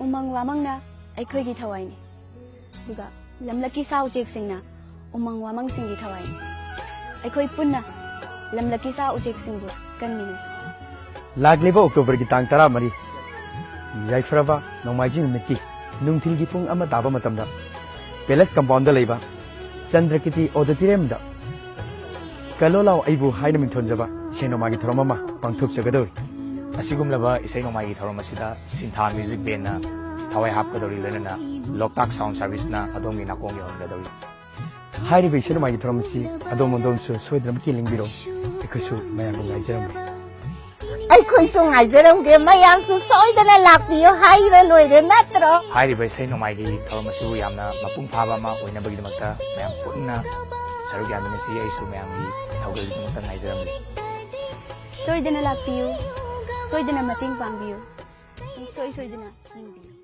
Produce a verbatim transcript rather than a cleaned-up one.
ꯎꯃꯪ ꯋꯥꯃꯪꯅ ꯑꯩꯈꯣꯏꯒꯤ ꯊꯋꯥꯏꯅꯤ, ꯑꯗꯨꯒ ꯂꯝꯂꯛꯀꯤ ꯁꯥ ꯎꯆꯦꯛꯁꯤꯡꯅ ꯎꯃꯪ ꯋꯥꯃꯪꯁꯤꯡꯒꯤ ꯊꯋꯥꯏꯅꯤ꯫ ꯑꯩꯈꯣꯏ ꯄꯨꯟꯅ ꯂꯝꯂꯛꯀꯤ ꯁꯥ ꯎꯆꯦꯛꯁꯤꯡꯕꯨ ꯀꯟꯃꯤꯟꯅꯁꯤ꯫ ꯂꯥꯛꯂꯤꯕ ꯑꯣꯛꯇꯣꯕꯔꯒꯤ ꯇꯥꯡ ꯇꯔꯥꯃꯔꯤ, ꯌꯥꯏꯐꯔꯕ ꯅꯣꯡꯃꯥꯏꯖꯤꯡ ꯅꯨꯃꯤꯠꯀꯤ ꯅꯨꯡꯊꯤꯜꯒꯤ ꯄꯨꯡ ꯑꯃ ꯇꯥꯕ ꯃꯇꯝꯗ ꯄꯦꯂꯦꯁ ꯀꯝꯄꯥꯎꯟꯗ ꯂꯩꯕ ꯆꯟꯗ꯭ꯔꯀꯤꯇꯤ ꯑꯣꯗꯤꯇꯣꯔꯤꯌꯝꯗ "ꯀꯜꯂꯣ ꯂꯥꯎ ꯑꯩꯕꯨ" ꯍꯥꯏꯅ ꯃꯤꯡꯊꯣꯟꯖꯕ ꯏꯁꯩ ꯅꯣꯡꯃꯥꯏꯒꯤ ꯊꯧꯔꯝ ꯑꯃ ꯄꯥꯡꯊꯣꯛꯆꯒꯗꯧꯔꯤ꯫ ꯑꯁꯤꯒꯨꯝꯂꯕ ꯏꯁꯩ ꯅꯣꯡꯃꯥꯏꯒꯤ ꯊꯧꯔꯝ ꯑꯁꯤꯗ ꯁꯤꯟꯊꯥ ꯃ꯭ꯌꯨꯖꯤꯛ ꯕꯦꯟꯅ ꯊꯋꯥꯏ ꯍꯥꯞꯀꯗꯧꯔꯤ, ꯂꯣꯏꯅꯅ ꯂꯣꯛꯇꯥꯛ ꯁꯥꯎꯟ ꯁꯥꯔꯚꯤꯁꯅ ꯑꯗꯣꯝꯒꯤ ꯅꯥꯀꯣꯡ ꯌꯧꯍꯟꯒꯗꯧꯔꯤ꯫ ꯍꯥꯏꯔꯤꯕ ꯏꯁꯩ ꯅꯣꯡꯃꯥꯏꯒꯤ ꯊꯧꯔꯝ ꯑꯁꯤ ꯑꯗꯣꯝ ꯑꯗꯣꯝꯁꯨ ꯁꯣꯏꯗꯅꯃꯛꯀꯤ ꯌꯦꯡꯕꯤꯔꯣ꯫ ꯑꯩꯈꯣꯏꯁꯨ ꯃꯌꯥꯝꯕꯨ ꯉꯥꯏꯖꯔꯝꯒꯦ꯫ ꯑꯩꯈꯣꯏꯁꯨ ꯉꯥꯏꯖꯔꯝꯒꯦ, ꯃꯌꯥꯝꯁꯨ ꯁꯣꯏꯗꯅ ꯂꯥꯛꯄꯤꯌꯨ ꯍꯥꯏꯔ ꯂꯣꯏꯔꯦ ꯅꯠꯇ꯭ꯔꯣ? ꯍꯥꯏꯔꯤꯕ ꯏꯁꯩ ꯅꯣꯡꯃꯥꯏꯒꯤ ꯊꯧꯔꯝ ꯑꯁꯤꯕꯨ ꯌꯥꯝꯅ ꯃꯄꯨꯡ ꯐꯥꯕ ꯑꯃ ꯑꯣꯏꯅꯕꯒꯤꯗꯃꯛꯇ ꯃꯌꯥꯝ ꯄꯨꯟꯅ ꯁꯔꯨꯛ ꯌꯥꯃꯤꯟꯅꯁꯤ꯫ ꯑꯩꯁꯨ ꯃꯌꯥꯝꯒꯤ ꯊꯧꯒꯜꯒꯤꯗꯃꯛꯇ ꯉꯥꯏꯖꯔꯝꯒꯦ꯫ ꯁꯣꯏꯗꯅ ꯂꯥꯛꯄꯤꯌꯨ, ꯁꯣꯏꯗꯅ ꯃꯇꯦꯡ ꯄꯥꯡꯕꯤꯌꯨ, ꯁꯨꯡꯁꯣꯏ ꯁꯣꯏꯗꯅ ꯌꯦꯡꯕꯤꯌꯨ꯫